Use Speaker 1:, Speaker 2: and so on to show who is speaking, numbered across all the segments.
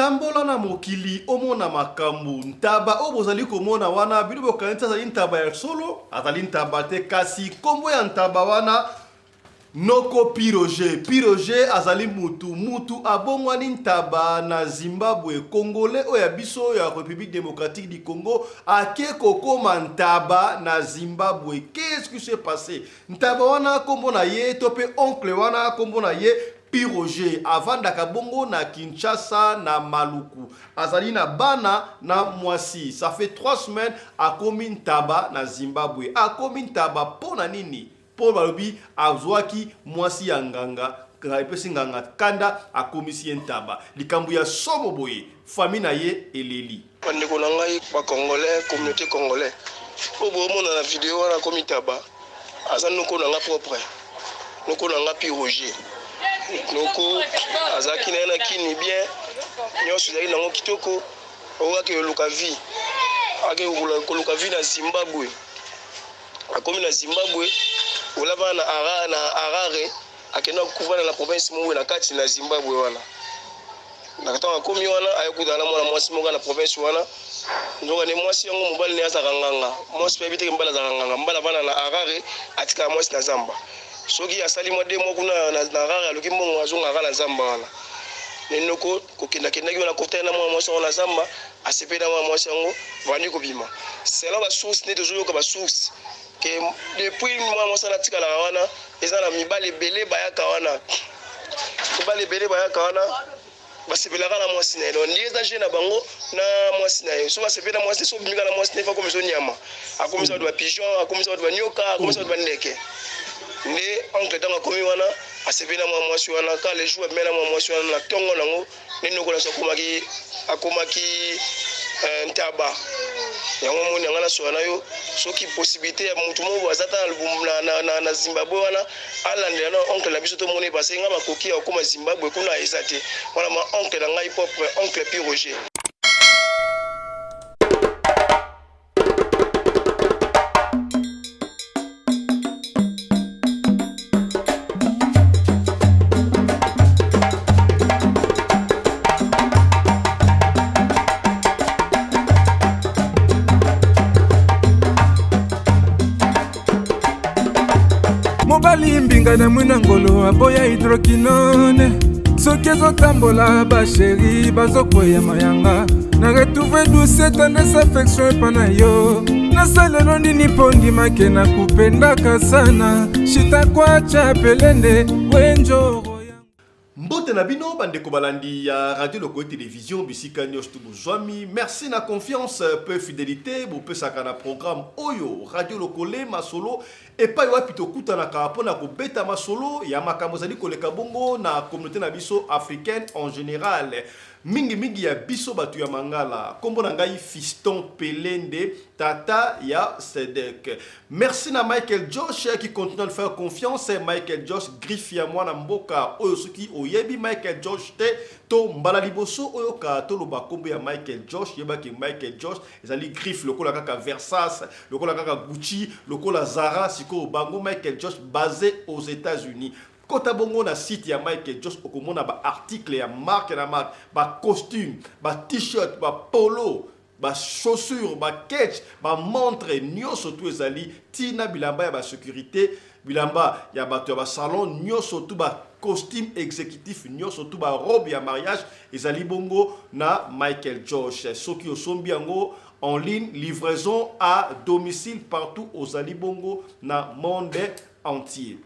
Speaker 1: Tambola na mokili omona makambu. Ntaba oyo bozali komona wana, bino bokanisi azali ntaba ya solo? Azali ntaba te, kasi kombo ya ntaba wana Noko Piroger. Piroger azali mutu, mutu abongwani ntaba na Zimbabwe. Congolais oyo ya biso ya Republique Democratique du Congo ake kokoma ntaba na Zimbabwe. Qu'est-ce qui s'est passe? Ntaba wana kombo na ye to pe oncle wana kombo na ye Pi Roger avandaka bongo na Kinshasa na Maluku. Azali na bana na mwasi. Ça fait 3 semaines akomi ntaba na Zimbabwe. Akomi ntaba mpo na nini? Mpo balobi azwaki mwasi ya nganga, epesi nganga kanda akomisi ye ntaba. Likambo ya somo boye, famille na ye eleli.
Speaker 2: Ba ndeko na ngai ba congolais, communaute congolais oyo bo mona na video wana akomi taba aza noko na nga propre, noko na nga pi Roger. Noko azalaki na ye na kini bien, nyonso ezalaki nango kitoko, oyo ake koluka vie, ake koluka vie na Zimbabwe. Akomi na Zimbabwe, olava na Harare, akenda kovanda na province moko na kati na Zimbabwe wana. Na ntango akomi wana, aye kokutana na mwana mwasi moko na province wana. Nzoka nde mwasi yango mobali na ye azalaka nganga. Mwasi mpe ayebi te ke mobali azalaka nganga. Mobali avanda na Harare, atikaka mwasi na zamba. Soki asali mwa deux mois kuna na Harare, aluki mbongo, azongaka na zamba wana. Nde noko kokendakendaki wana, akutani na mwana mwasi yango na zamba, asepeli na mwana mwasi yango, babandi kobima. Selon ba sources nde tozoyoka ba sources ke depuis mwana mwasi wana atikalaka wana, eza na mibali ebele bayaka wana, mibali ebele bayaka wana basepelaka na mwasi na ye. Donc nde eza jeu na bango na mwasi na ye. So basepeli na mwasi, so obimika na mwasi na ye, fa akomisa nyama, akomisa bato ba pigeon, akomisa bato ba nyoka, akomisa bato ba ndeke. Nde oncle ntango akomi wana asepeli na mwa mwasi wana, ka le jour abimeli na mwa mwasi wana na ntongo nango nde noko na biso akomaki akomaki eh, ntaba. Yango omoni yanga nasola na yo, soki possibilité ya motu moko aza ta na, na, na, na Zimbabwe wana alandela na oncle na biso tomoni, parce nga makoki ya kokoma Zimbabwe kuna eza te. Wana ma oncle na ngai propre, oncle Pi Roger.
Speaker 3: Mobali mbinga na mwina ngolo aboya hydroquinone, soki ezotambola basheri bazokweya mayanga. Na retrouve douce tendresse affection epa na yo, nasalelo nini mpo ndimake na kupendaka sana shita kwacha pelende wenjoro.
Speaker 1: Mbote na bino bandeko balandi ya Radio Lokole Television bisika nyonso to bozwami. Merci na confiance pe fidelite bopesaka na programme oyo Radio Lokole masolo epai wapi tokutanaka mpo na kobeta masolo ya makambo ezali koleka bongo na communauté na biso africaine en general, mingi mingi ya biso bato ya Mangala. Kombo na ngai Fiston Pelende, tata ya Sedek. Merci na Michael Josh qui continue à nous faire confiance. Michael Josh, griffe ya mwana mboka oyo soki oyebi Michael Josh te to mbala liboso oyoka toloba kombo ya Michael Josh, yebaki Michael Josh ezali griffe lokola kaka Versace, lokola kaka Gucci, lokola Zara. Sikoyo bango Michael Josh basé aux États-Unis. Kota bongo na site ya Michael Josh, okomona ba article ya marque na marque, ba costume, ba t-shirt, ba polo, ba chaussures, ba ketch, ba montre, nyonso tu ezali tina bilamba ya ba sécurité, bilamba ya bato ya ba salon, nyonso tu ba costume exécutif, nyonso tu ba robe ya mariage ezali bongo na Michael Josh. Soki osombi yango en ligne, livraison à domicile partout ozali bongo na monde entier.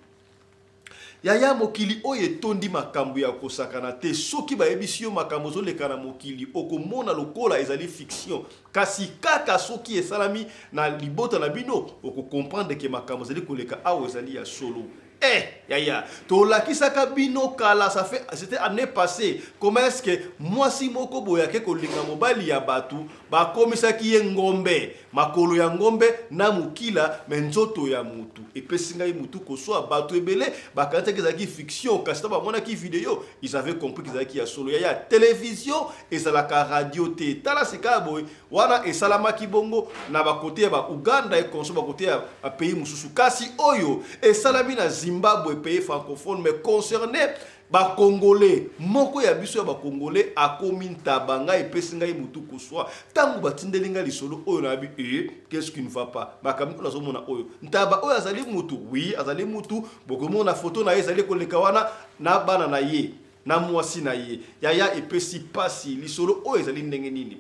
Speaker 1: Yaya, mokili oyo etondi makambo ya kosakana te. Soki bayebisi yo makambo ezoleka na mokili, okomona lokola ezali fiction. Kasi kaka soki esalami na libota na bino, oko comprendre que makambo ezali koleka awa ezali ya solo. Eh yaya, tolakisaka bino kala, ça fait c'était année passée, comment est-ce que mwasi moko boye ake kolinga mobali ya batu, bakomisaki ye ngombe. Makolo ya ngombe na mukila mais nzoto ya mutu epesi ngai mutu koswa. Batu ebele bakanisaki ezalaki fiction, kasi tango bamonaki video ils avaient compris que ezalaki ya solo. Yaya, television ezalaka radio te. Tala sika boye wana esalamaki bongo na ba kote ya ba Ouganda et conso ba kote ya ba pays mususu, kasi oyo esalami na Zimbabwe, pays francophone, mais concerné. Ba congolais moko ya biso ya ba congolais akomi ntaba. Ngai epesi ngai motu koswa ntango batindeli ngai lisolo oyo. Nayebi e qu'est-ce qui ne va pas? Makambo oyo nazomona oyo, ntaba oyo azali mutu, oui, azali mutu. Bokomona foto na ye ezali koleka wana na bana na ye na mwasi na ye. Yaya, epesi pasi. Lisolo oyo ezali ndenge nini?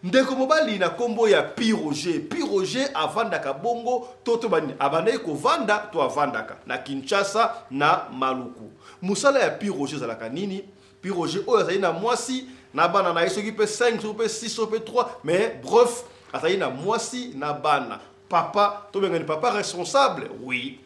Speaker 1: Ndeko mobali na nkombo ya Pi Roger, Pi Roger avandaka bongo to banini, abandaki kovanda to avandaka na Kinshasa na Maluku. Mosala ya Pi Roger ezalaka nini? Pi Roger oyo azali na mwasi na bana na ye, soki mpe 5, soki mpe 6, soki mpe 3, mais bref, azali na mwasi na bana, papa tobengani papa responsable, oui.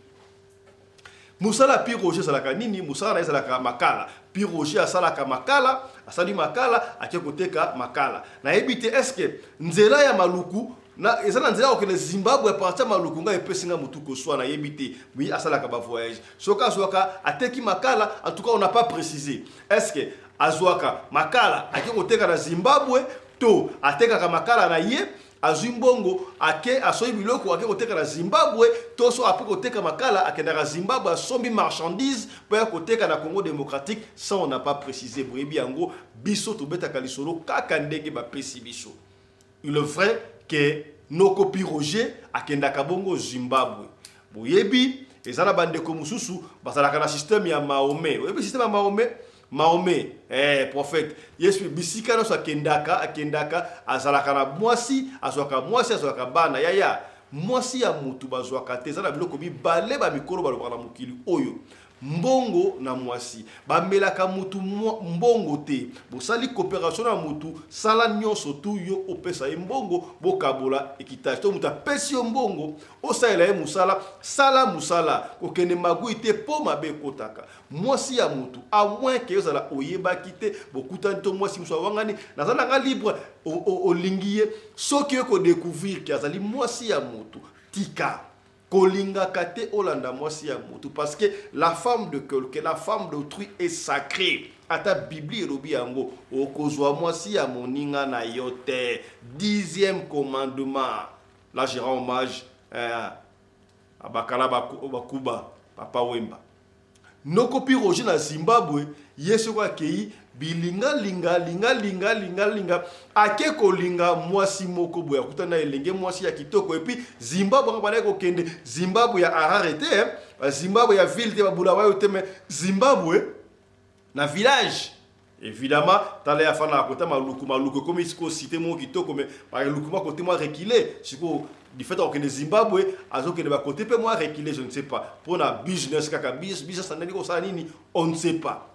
Speaker 1: Mosala ya Pi Roger ezalaka nini? Mosala na ye ezalaka makala. Pi Roger asalaka makala, asali makala, ake koteka makala. Nayebi te est-ce nzela ya Maluku na eza na nzela ya kokende Zimbabwe à partir ya Maluku. Ngai epesi nga motu koswa, nayebi te. Oui, asalaka ba voyage, soki azwaka, ateki makala. En tout cas, on n'a pas précisé est ce que azwaka makala, ake koteka na Zimbabwe, to atekaka makala na ye, azwi mbongo, ake asombi biloko, ake koteka na Zimbabwe, to so apo koteka makala, akendaka Zimbabwe, asombi marchandise mpo ya koteka na Congo démocratique. Ça, on n'a pas précisé. Boyebi yango, biso tobetaka lisolo kaka ndenge bapesi biso. Il est vrai que noko Pi Roger akendaka bongo Zimbabwe. Boyebi, eza na bandeko mosusu bazalaka na système ya Mahomet. Oyebi système ya Mahomet? Mahomet, prophète Yesu, bisika nyonso akendaka, akendaka, azalaka na mwasi, azwaka mwasi, azwaka bana. Yaya, mwasi ya motu bazwaka te. Eza na biloko mibale bamikolo balobaka na mokili oyo: mbongo na mwasi. Bamelaka mutu mbongo te. Bosali coopération na mutu, sala nyonso tu yo opesa ye mbongo, bokabola équitable. To mutu apesi yo mbongo osalela ye mosala, sala mosala, kokende magui te mpo mabe ekotaka. Mwasi ya mutu, à moins que ozala oyebaki te, bokutani to mwasi mosu awangani, naza nanga libre, olingi ye. Soki oyo ko découvrir que azali mwasi ya mutu, tika kolingaka te, olanda mwasi ya motu, parce que la femme de quelqu'un, la femme d'autrui est sacrée. Ata Bibli elobi yango: okozwa mwasi ya moninga na yo te, 10e commandement. Là, je rends hommage abakala bakuba Papa Wemba. Noko Pi Roger na Zimbabwe, ye soko akei bilingalinga, lingalinga, lingalinga, ake kolinga mwasi moko boye, akutani na elenge mwasi ya kitoko. Et puis Zimbabwe yango, bandaki kokende Zimbabwe ya Harare te, Zimbabwe ya ville te, babulawayo te, mais Zimbabwe na village évidemment. Tala, ye afandaka kota Maluku. Maluku ekomi sikoyo cité moko kitoko, mais Maluku mwa kote mwa reculé. Sikoyo, du fait akokende Zimbabwe, azokende bakote mpe mwa reculé, je ne sais pas mpona business kaka, business andaki kosala nini, on ne sait pas.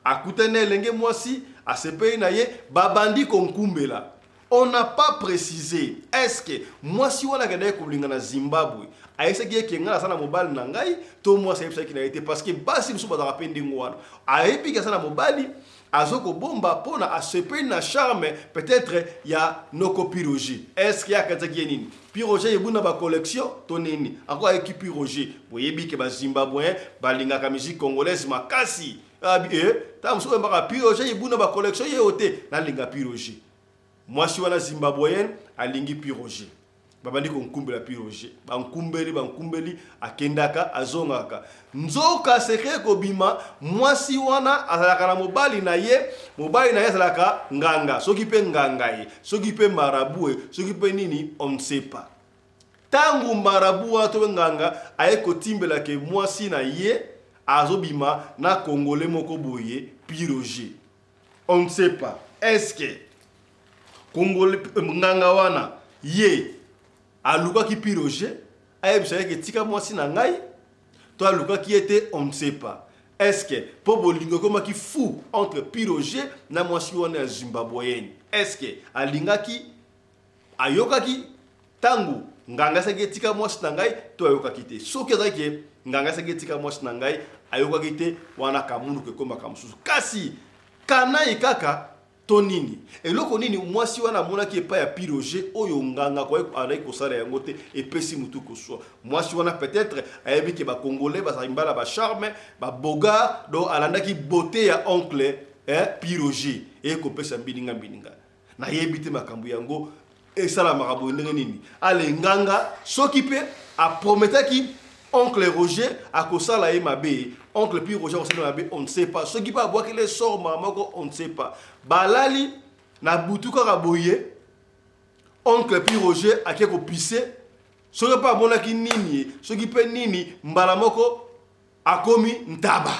Speaker 1: Akutani na elenge mwasi, asepeli na ye, babandi konkumbela. On n'a pas précisé est-ce que mwasi wana akendaki kolinga na Zimbabwe ayebisaki eke ngai naza na mobali na ngai, to mwasi ayebisaki na ye te, parce que basi mosusu bazalaka mpe ndenge wana. Ayebiki aza na mobali, azokobomba mpona asepeli na charme peut-être ya noko Pi Roger. Est ce que akatisaki ye nini? Pi Roger yebu na ba collection to nini ako ayeki Pi Roger. Boyebi que ba zimbabwéen balingaka musique congolaise makasi. Abi ntango mosusu oyembaka Pi Roger yebu na ba collection, ye o te, nalinga Pi Roger. Mwasi wana zimbabwéenne alingi Pi Roger, babandi konkumbela Pi Roger, bankumbeli, bankumbeli, akendaka, azongaka. Nzoka secret kobima, mwasi wana azalaka na mobali na ye. Mobali na ye azalaka nganga, soki mpe nganga ye, soki mpe marabout ye, soki mpe nini, on ne sait pas. Ntango marabout wana to mpe nganga aye kotimbelake mwasi na ye azobima na congolais moko boye, Pi Roger, on ne sait pas est ce que congolais nganga wana ye alukaki Pi Roger, ayebisa ye que tika mwasi na ngai, to alukaki ye te, on ne sait pas. Est ce que mpo bolingo ekomaki fou entre Pi Roger na mwasi wana ya zimbabwéenne, est ce que alingaki, ayokaki ntango nganga asaki etika mwasi na ngai, to ayokaki te? Soki azalaki nganga asaki etika mwasi na ngai, ayokaki te, wana kamunduku ekomaka mosusu. Kasi kanai kaka to nini, eloko nini mwasi wana amonaki epai ya Pi Roger oyo nganga azalaki kosala yango te? Epesi motu koswa. Mwasi wana peut-être ayebi que ba congolais bazalaki mbala ba charme, babogar, donc alandaki beauté ya oncle Pi Roger, eye kopesa mbilinga mbilinga. Nayebi te makambo yango esalamaka boye ndenge nini. Ale nganga soki mpe aprometaki Oncle Roger akosala ye mabe. Oncle Pi Roger akosala ye mabe, on ne sait pas. Soki pe abwakeli ye sort mbala moko, on ne sait pas. Balali na butu kaka boye, oncle Pi Roger ake kopise. Soki pe amonaki nini, soki pe nini, mbala moko akomi ntaba.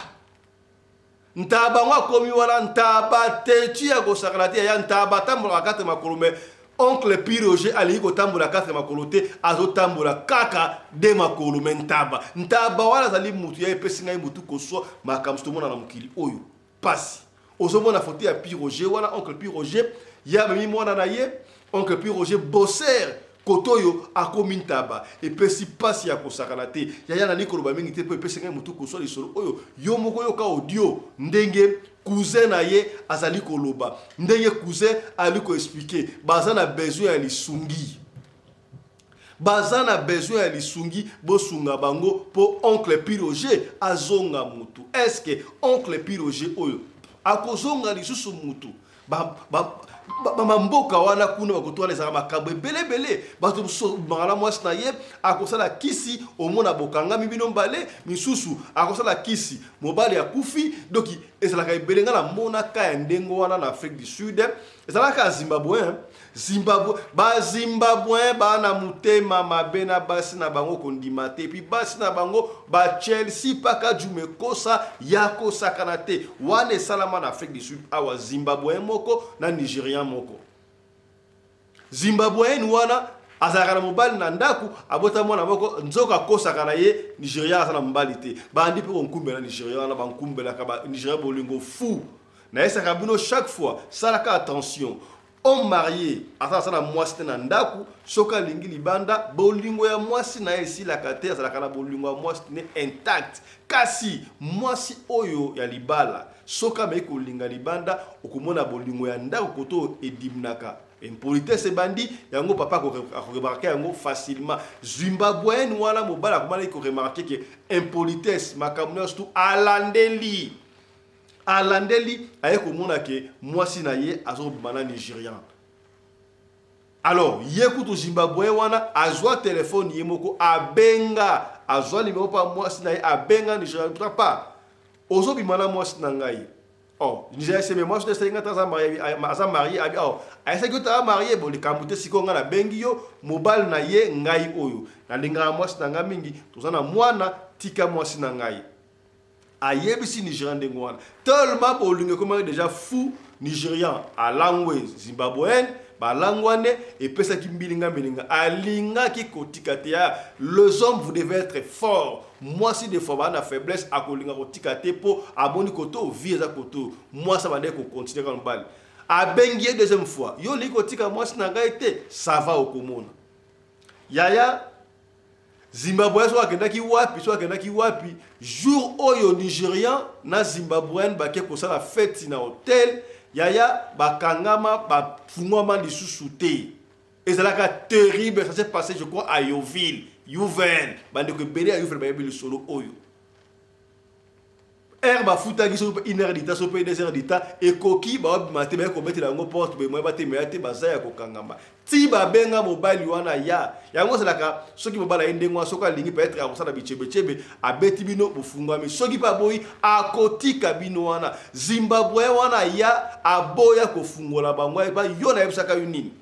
Speaker 1: Ntaba yango akomi wana ntaba tetu ya kosakana te yaya ntaba atambolaka 4 makolo mais oncle Pi Roger alingi kotambola 4 makolo te azotambola kaka de makolo mais ntaba ntaba wana azali mutu ya epesi ngai mutu koswa makambo tomona na mokili oyo pasi ozomona foto ya Pi Roger wana oncle Pi Roger ye amemi mwana na ye oncle Pi Roger bosser Kote oyo akomi ntaba epesi pasi ya kosakana te yaya nalingi koloba mingi te po epesi ngai mutu kosua lisolo oyo yo moko yoka audio ndenge cousin na ye azali koloba ndenge cousin ali ko explique baza na besoin ya lisungi baza na besoin ya lisungi bosunga bango po oncle Piroger azonga mutu est ce que oncle Piroger oyo akozonga lisusu mutu Ba, ba, ba, ba mboka wana kuna bakoto wana ezalaka makambo ebele ebele. Bato mosusu obimaka na mwasi na ye akosala kisi, omona bokangami bino mbale, misusu akosala kisi mobali akufi, donc ezalaka ebele. Nga namonaka ya ndenge wana na Afrique du Sud, ezalaka ya Zimbabwe. Zimbabwe, ba Zimbabweens ba na mutema mabe na basi na bango kondima te. Puis basi na bango ba Chelsea paka djume kosa ya kosakana te. Wana esalama na Afrique du Sud awa Zimbabween moko na Nigerian moko. Zimbabween wana azalaka na mobali na ndaku abota mwana moko nzoka akosaka na ye Nigerian aza na mobali te. Bandi pe konkumbela Nigerian wana bankumbelaka ba Nigerian bolingo fou. Nayesaka bino chaque fois salaka attention homme marie aza aza na mwasi te na ndaku soki alingi libanda bolingo ya mwasi na ye esilaka te azalaka na bolingo ya mwasi ne intact kasi mwasi oyo ya libala soki ameki kolinga libanda okomona bolingo ya ndaku koto oyo edimnaka impolitesse ebandi yango papa akoremarke yango facilement zimbabweenne wana mobali akomalaki koremarke ke impolitesse makambo nyonso tu alandeli Alandeli aye komona ke mwasi na ye azobima na Nigerian. Alors ye kutu Zimbabwean wana azwa telefone ye moko abenga, azwa numero pa mwasi na ye abenga Nigerian, papa ozobima na mwasi na ngai. Oh, Nigeria se mais mwasi na ngai aza marié, aza marié, abi oh, ayesaki yo aza marié, bo likambo te sikoyo ngai nabengi yo mobali na ye ngai oyo. Nalingaka mwasi na ngai mingi, toza na mwana, tika mwasi na ngai. Ayebisi Nigerian ndenge wana. Tellement bolingo ekomaki dejà fou, Nigerian alangwe Zimbabweenne, balangwane, epesaki mbilinga mbilinga. Alingaki kotika te. Ya, les hommes vous devez être fort. Mwasi des fois ba na faiblesse akolinga kotika te po amoni koto vie eza koto. Mwasi abandaki ko continuer kaka mobali. Abengi ye deuxième fois. Yo olingi kotika mwasi na ngai te, ça va okomona. Yaya Zimbabwean soki akendaki wapi soki akendaki wapi jour oyo Nigerian na Zimbabwean bake kosala feti na hotel yaya bakangama bafungwama lisusu te ezalaka terrible ça s'est passé je crois à Yeovil Yuven bandeko ebele ya Yuven bayebi lisolo oyo Heure bafutaki soki pe une heure du temps soki pe deux heures du temps ekoki baobima te baye kobetela yango porte boye moyen batemela te baza ya kokangama ti babenga mobali wana ya yango ezalaka soki mobali aye ndenge wana soki alingi peut-être akosala bichebechebe abeti bino bofungwami soki pe aboyi akotika bino wana zimbabwean wana aya aboya kofungola bango ayeba yo nayebisaka yo nini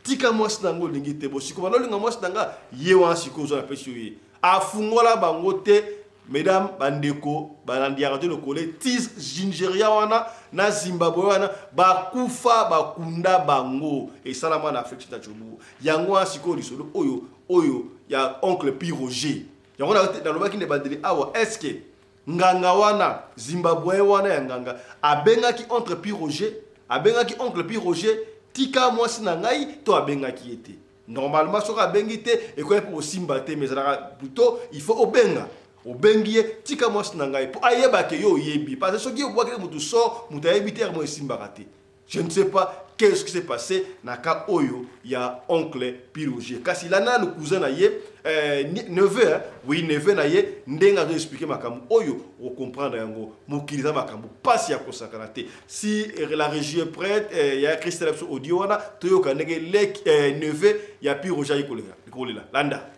Speaker 1: tika mwasi na ngo olingi te bo sikoyo banda olinga mwasi na nga ye wana sikoyo ozo napesi yo ye afungola bango te mesdames bandeko balandi ya radio lokole ti nigeria wana na zimbabwe wana bakufa bakunda bango esalama na afrique na jobu yango wana sikoyo lisolo oyo oyo ya oncle pi roger yango nalobaki na ebandeli awa est ce que nganga wana zimbabwean wana ya nganga abengaki oncle pi roger abengaki oncle pi roger tika mwasi na ngai to abengaki ye te normalement soki abengi te ekoya mpe kosimba te mais ezalaka plutôt il faut obenga obengi ye tika mwasi na ngai mpo ayeba ke yo oyebi parce que soki obwakeli motu sort moto ayebi te yango esimbaka te Je ne sais pas qu'est-ce qui s'est passé na cas oyo ya oncle Piroger. Kasi la nanu cousin na ye euh, neveu hein? Oui, neveu na ye ndenge azo expliquer makambo oyo o comprendre yango. Mokili za makambo pasi ya kosakana te. Si la régie est prête, euh, ya Christelle biso audio wana toyoka ndenge lek euh, neveu ya Piroger ayi kolela. Kolela. Landa.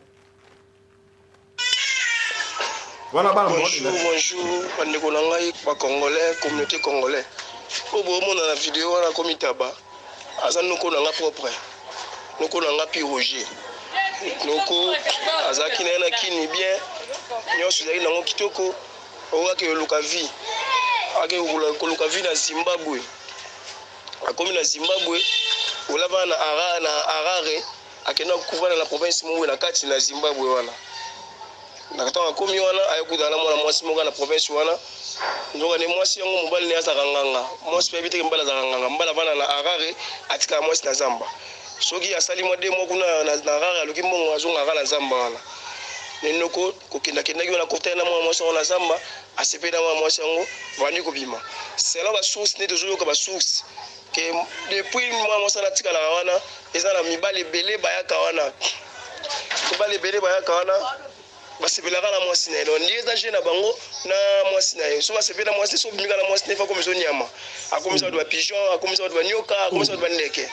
Speaker 1: Wana bana.
Speaker 2: Bonjour, bonjour bandeko na ngai bacongolais, communauté congolais. Oyo boomona na video wana akomi taba, aza noko na nga propre, noko na nga pi Roger. Noko azalaki na ye na kini bien, nyonso ezalaki nango kitoko. Oyo ake koluka vie, ake koluka vie na Zimbabwe. Akomi na Zimbabwe, olava na Harare, akenda kovanda na province moko na kati na Zimbabwe wana. Na ntango akomi wana, ayekutana na mwana mwasi moko na province wana. Nzoka nde mwasi yango, mobali ne azalaka nganga. Mwasi mpe ayebi teke mobali azalaka nganga. Mobali avanda na Harare, atikaka mwasi na zamba. Soki asali mwa 2 mois kuna na Harare, aluki mbongo, azongaka na zamba wana. Nenoko kokendakendaki wana, akutani na mwana mwasi yango na zamba, asepeli na mwana mwasi yango, bandi kobima. Selon basource nde tozoyoka, basource ke depuis mwana mwasi wana atikalaka wana, eza na mibali ebele bayaka wana, mibali ebele bayaka wana, basepelaka na mwasi na ye. Donc nde eza jeu na bango na mwasi na ye. So basepeli na mwasi, so obimika na mwasi na ye, fa akomisa nyama, akomisa bato bapigeon, akomisa bato banyoka, akomisa bato bandeke.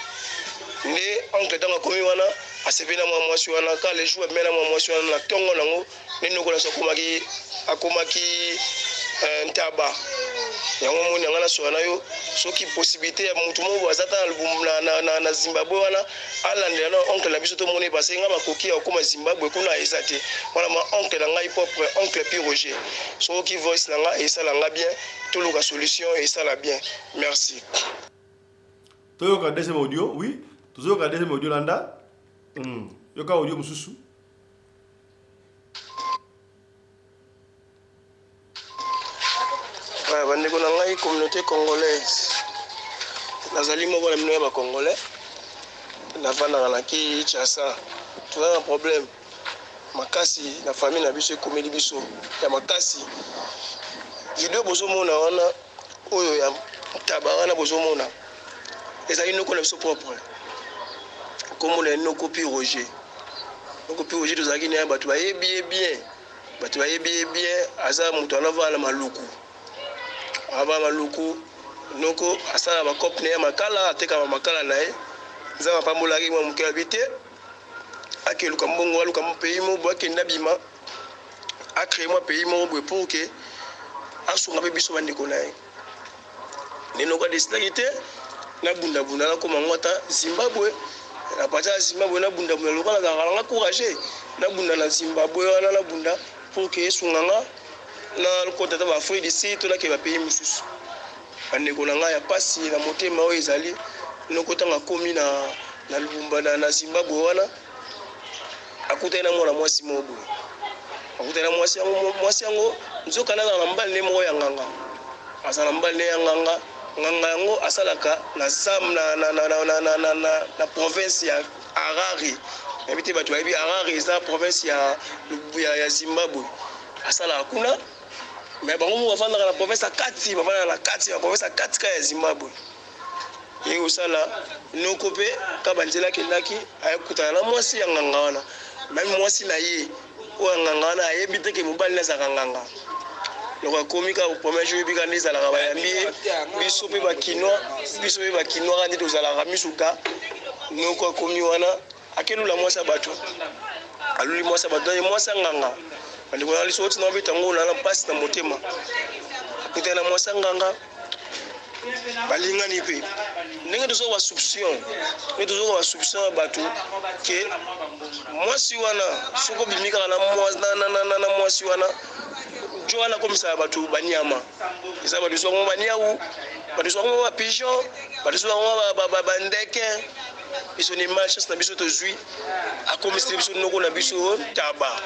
Speaker 2: Nde oncle, ntango akomi wana, asepeli na mwa mwasi wana. Ka le jour abimai na mwa mwasi wana na ntongo nango, nde noko na so akomaki ntaba. Yango moni yanga nasola na yo, soki possibilité ya motu moko aza ta na Zimbabwe wana, alandela na oncle na biso, tomoni, parce nga makoki ya kokóma Zimbabwe kuna eza te. Wana ma oncle na ngai propre, oncle Pi Roger. Soki voice na nga esala nga bien, toluka solution, esala bien. Merci.
Speaker 1: Toyoka deuxième audio. Oui, tozoyoka deuxième audio. Landa, yoka audio mosusu.
Speaker 2: Bandeko na ngai, communauté congolaise, nazali moko na bino ya bacongolais, navandaka na Kinshasa. Toza na problème makasi na famille na biso, ekomeli biso ya makasi. Video bozomona wana, oyo ya ntaba wana bozomona, ezali noko na biso propre, kombo na ye noko Pi Roger. Noko Pi Roger, tozalaki na ye, bato bayebi ye bien, bato bayebi ye bien. Aza moto anavanda na Maluku, ava Maluku. Noko asala bacope na ye ya makala, atekaka makala na ye. Nzambe apambolaki mwa moke, abi te akeluka mbongo, aluka pays moko boye, akende, abima, acréer mwa pays moko boye pour ke asunga mpe biso bandeko na ye. Nde noko adesidaki te, nabundabunda, nakóma ngo ata Zimbabwe. Na partir ya Zimbabwe, nabundabunda lokola nazalaka nanga courage, nabunda na Zimbabwe wana, nabunda pour ke esunga nga nakota ata baAfrique du Sud to nakende bapays mosusu. Bandeko na ngai, ya pasi na motema oyo ezali, noko ntango akomi na Lubumba na Zimbabwe wana, akutani na mwana mwasi moko boye. Akutani na mwasi yango. Mwasi yango nzoka nazala na mobali nde moko ya nganga, azala na mobali nde ya nganga. Nganga yango asalaka na zam na province ya Harare. Nayebi te bato bayebi Harare, eza province ya Zimbabwe. Asalaka kuna, mais bango moko bafandaka na province ya kati, bafandaka na kati ya province ya kati ka ya Zimbabwe. Ye kosala noko mpe ka banzela, akendaki, ayekutana na mwasi ya nganga wana. Même mwasi na ye oyo ya nganga wana ayebi te ke mobali na azalaka nganga. Donc akomi kaka premier jour, yebi kaka nde ezalaka, bayambi ye. Biso mpe bakinois, biso mpe bakinois kaka nde tozalaka misuka. Noko akomi wana, akelula mwasi ya bato, aluli mwasi ya bato, mwasi ya nganga. Bandeko na liso oti na babeta ngo na mpasi na motema. Akutani na mwasi ya nganga, balingani. Mpe ndenge tozoka basoupçon, ndenge tozoka basoupçon ya bato ke mwasi wana, soki obimi kaka na mwasi wana, jo wana akomisaka bato banyama. Eza bato so bango baniau, bato so bango bapigeon, bato so bango bandeke. Biso ni malchance na biso tozwi, akomiseli biso noko na biso ntaba,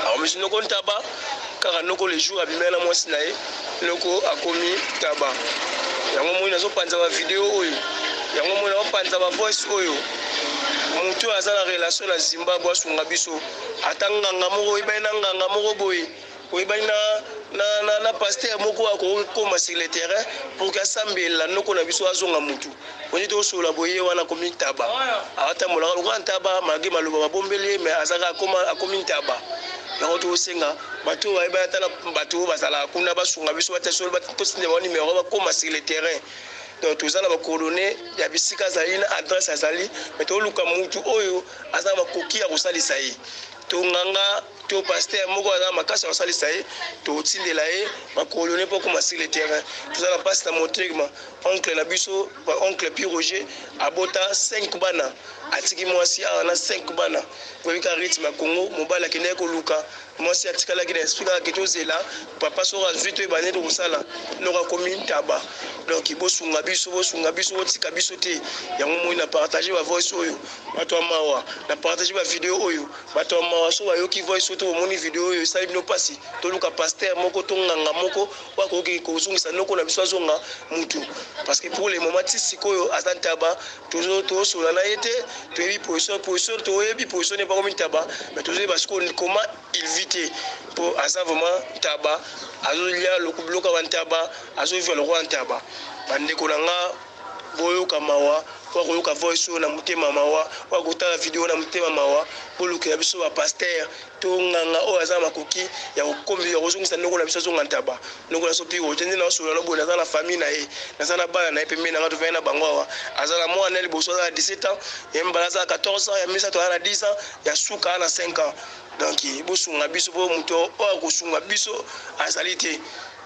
Speaker 2: akomisi noko ntaba. Kaka noko, le jour abimela na mwasi na ye, noko akomi taba. Yango moi nazopanza bavideo oyo, yango moi nazopanza bavoice oyo. Motu oyo aza na relation na Zimbabwe, asunga biso. Ata nganga moko oyebani na nganga moko boye, oyebani na pasteur moko, akokoma sur le terrain pour ke asambela noko na biso azonga mutu. Oni tosola boye wana, akomi ntaba, atambolaka lokola ntaba malgré maloba babombeli ye, mais azalaka akomi ntaba. Yango tosenga bato oyo bayebani, ata na bato oyo bazalaka kuna, basunga biso, batia totinda bango numéro, bakoma sur le terrain. Donc toza na bacoordonnées ya bisika azali, na adresse azali, mais toluka mutu oyo aza na makoki ya kosalisa ye. Tonganga. To pasteur moko aza makasi akosalisa ye, totindela ye bakolone mpo akoma sur le terrain. Toza na mpasi na motema. Oncle na biso, oncle Pi Roger abota 5 bana, atiki mwasi awa na 5 bana. Boyebi kaka rythme ya Congo, mobali akendaki koluka mwasi, atikalaki na esprit kaka ke tozela papa soki azwi toyeba nde tokosala. Noko akomi ntaba. Donc bosunga biso, bosunga biso, botika biso te. Yango moi na partage ba voice oyo, bato ya mawa, na partage ba video oyo, bato ya mawa so bayoki voice oyo to bomoni video oyo esali bino mpasi, toluka pasteur moko to nganga moko oyo akoki kozongisa noko na biso azonga mutu, parce que pour le moment ti sikoyo aza ntaba, tozosola na ye te, toyebi position position toyebi position ne bakomi ntaba, mais tozoyeba sikoyo comment il vit te, po aza vraiment ntaba, azolia biloko ya bantaba, azovivre lokola ntaba. Bandeko na nga, boyoka mawa, oyo akoyoka voice oyo na motema mawa, oyo akotala video na motema mawa, bolukela biso ba pasteur to nganga oyo aza makoki ya kokombi ya kozongisa noko na biso azonga ntaba. Noko na biso Pi Roger nde naosolola no boye, naza na famille na ye, naza na bana na ye pembeni na nga, tovandi na bango awa. Aza na mwana liboso aza na 17 ans, ya mibale aza na 14 ans, ya misato aza na 10 ans, ya suka aza na 5 ans. Donc bosunga biso po moto oyo akosunga biso azali te.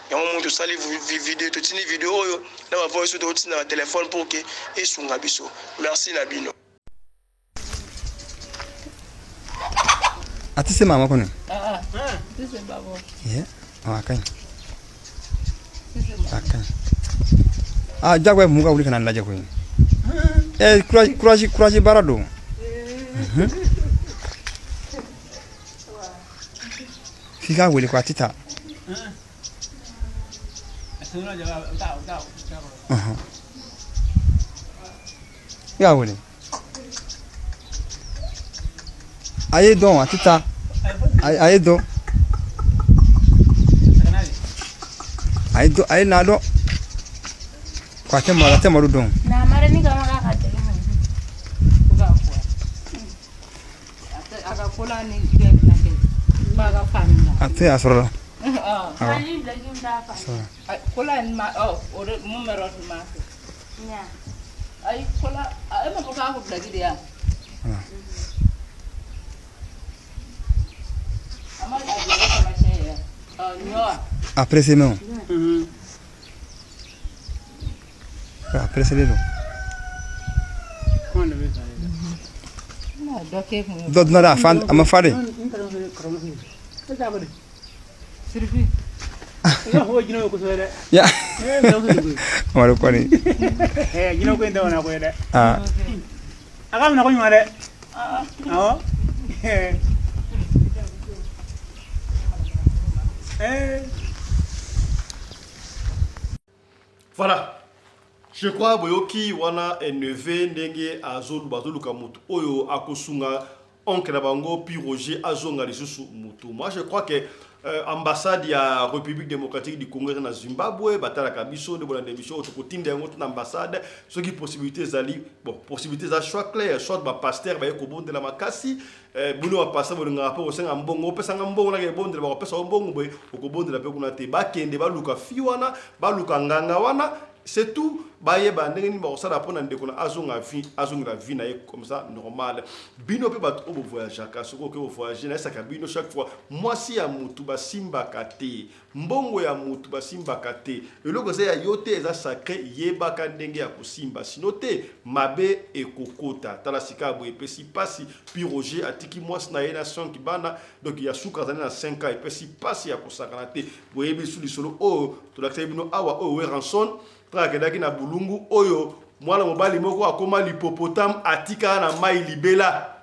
Speaker 2: Yango moni tosali video, totindi video oyo na ba voice oyo totinda na telefone pour que esunga biso. Merci na bino.
Speaker 4: A tɛ se maa ma kɔni. Ye, a ka ɲi. A ka ɲi. Aa jagoya mun ka wuli ka na lajɛ koyi. Eh, courage courage courage baara don. F'i k'a wele ko a tɛ taa. I y'a wele. A ye dɔn a tɛ taa. A ye dɔn. A ye dɔn a ye na dɔn. Ko a tɛ malo a tɛ malo dɔn. A tɛ a sɔrɔ la. A pressé non. A pressé don. Dɔ dun a fa a ma fa de. Ya. Amadu kɔni. Ah.
Speaker 1: Voilà. Je crois boyoki wana neveu ndenge azoluba azoluka motu oyo akosunga oncle na bango Pi Roger azonga lisusu mutu. Moi je crois que ambassade ya République démocratique du Congo eza na Zimbabwe, batalaka biso nde bolanda émission oyo tokotinda yango na ambassade soki possibilité ezali. Bon, possibilité eza choix clair, soit ba pasteur baye kobondela makasi, bino ba pasteur bolingaka mpe kosenga mbongo, opesanga mbongo nake ebondela, bakopesa yo mbongo boye okobondela mpe kuna te. Bakende baluka fi wana, baluka nganga wana, c'est tout. Bayeba ndenge nini bakosala mpona ndeko na azonga vie, azongela vie na ye comme ça normal. Bino mpe bato oyo bovoyageaka, soki oke kovoyage, nayesaka bino chaque fois, mwasi ya mutu basimbaka te, mbongo ya mutu basimbaka te, eloko eza ya yo te, eza sacré, yebaka ndenge ya kosimba, sino te mabe ekokota. Tala sika boye epesi pasi. Pi Roger atiki mwasi na ye na 5 bana, donc ya suka azali na 5 ans, epesi pasi ya kosakana te. Boyebi lisusu lisolo oyo tolakisaki bino awa, oyo Werrason ntango akendaki na Bulungu, oyo mwana mobali moko akoma l'hippopotame, atikala na mai libela.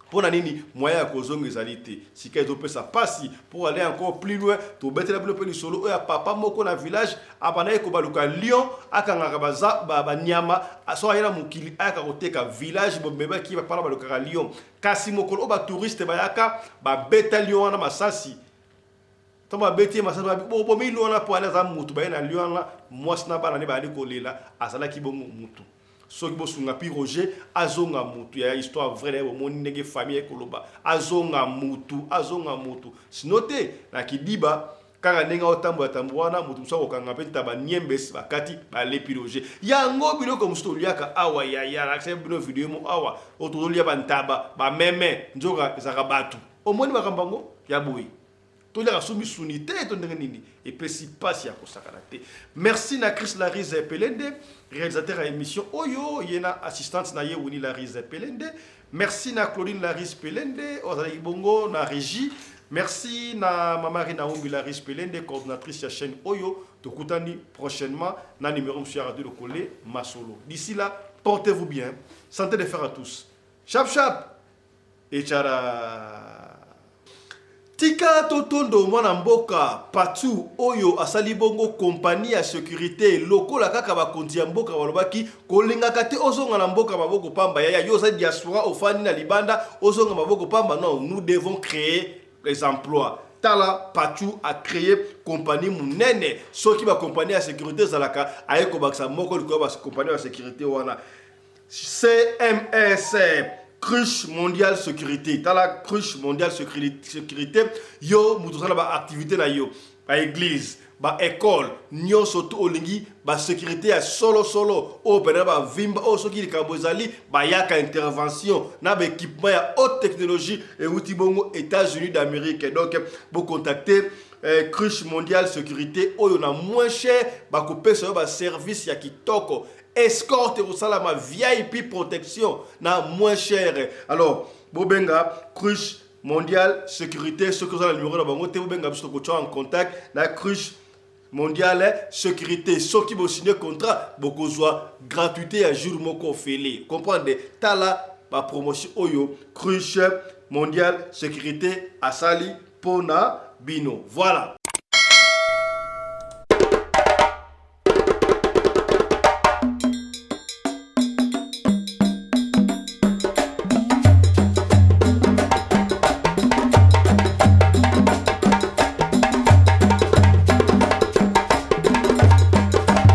Speaker 1: Mpo na nini? Moyen ya kozonga ezali te. Sika ezopesa pasi. Pour aller encore plus loin, tobetela bino mpe lisolo oyo ya papa moko na village abandaki kobaluka lion, akangaka banyama, soki aye na mokili ayaka koteka village bomebaki papa na balukaka lion. Kasi mokolo oyo batouriste bayaka, babeta lion wana masasi. Ntango babeti ye masasi, bobomi lion wana mpo ale aza mutu, baye na lion wana, mwasi na bana nde bayali kolela, azalaki bongo mutu. Soki bosunga Pi Roger azonga mutu ya histoire vraie na ye, bomoni ndenge famille ekoloba azonga mutu, azonga mutu, sino te na kidiba kaka ndenge aotambola tambola wana, mutu mosusu akokanga mpe ntaba niembes bakati bale Pi Roger. Yango biloko mosusu toliaka awa yaya, nalakisaki bino video mo awa oyo tozolia bantaba bameme, nzoka ezalaka bato. Omoni makambo yango? Ya boye toliaka so misuni te to ndenge nini? Epesi mpasi ya kosakana te. Merci na Chris Larise Pelende, réalisateur ya émission oyo, ye na assistante na ye Winnie Larise Pelende. Merci na Claudine Larise Pelende oyo azalaki bongo na régie. Merci na Mama Rina Ombi Larise Pelende, coordonnatrice ya chaîne oyo. Tokutani prochainement na numéro mosusu ya Radio Lokole Masolo. D'ici là, portez-vous bien. Santé de fer à tous. Chap chap echara. Tika totondo mwana mboka Patu oyo asali bongo kompani ya sécurité. Lokola kaka bakonzi ya mboka balobaki, kolingaka te ozonga na mboka maboko pamba. Yaya, yo oza diaspora, ofandi na libanda, ozonga maboko pamba? Non, nous devons créer les emplois. Tala, Patu a créé compagnie monene. Soki bakompagnie ya sécurité ezalaka, aye kobakisa moko likolo ya bakompagnie ya sécurité wana, CMS, Cruche Mondial Sécurité. Tala, Cruche Mondial Sécurité, yo moto osala baactivité na yo, baéglise, baécole nyonso to olingi basécurité ya solosolo oyo mpena bavimba, oyo soki likambo ezali bayaka intervention na baéquipement ya haute technologie euti bongo États-Unis d'Amérique. Donc bocontacte Cruche Mondial Sécurité oyo na moins cher, bakopesa yo baservice ya kitoko, escorte ekosalama, VIP protection na moins cher. Alors bobenga Cruche Mondial Sécurité. Soki oza na numéro na bango te, bobenga biso, tokotia en contact na Cruche Mondial Sécurité. Soki bosigne contrat, bokozwa gratuité ya jour moko ofele. Comprendre, tala bapromotion oyo Cruche Mondial Sécurité asali mpona bino. Voilà.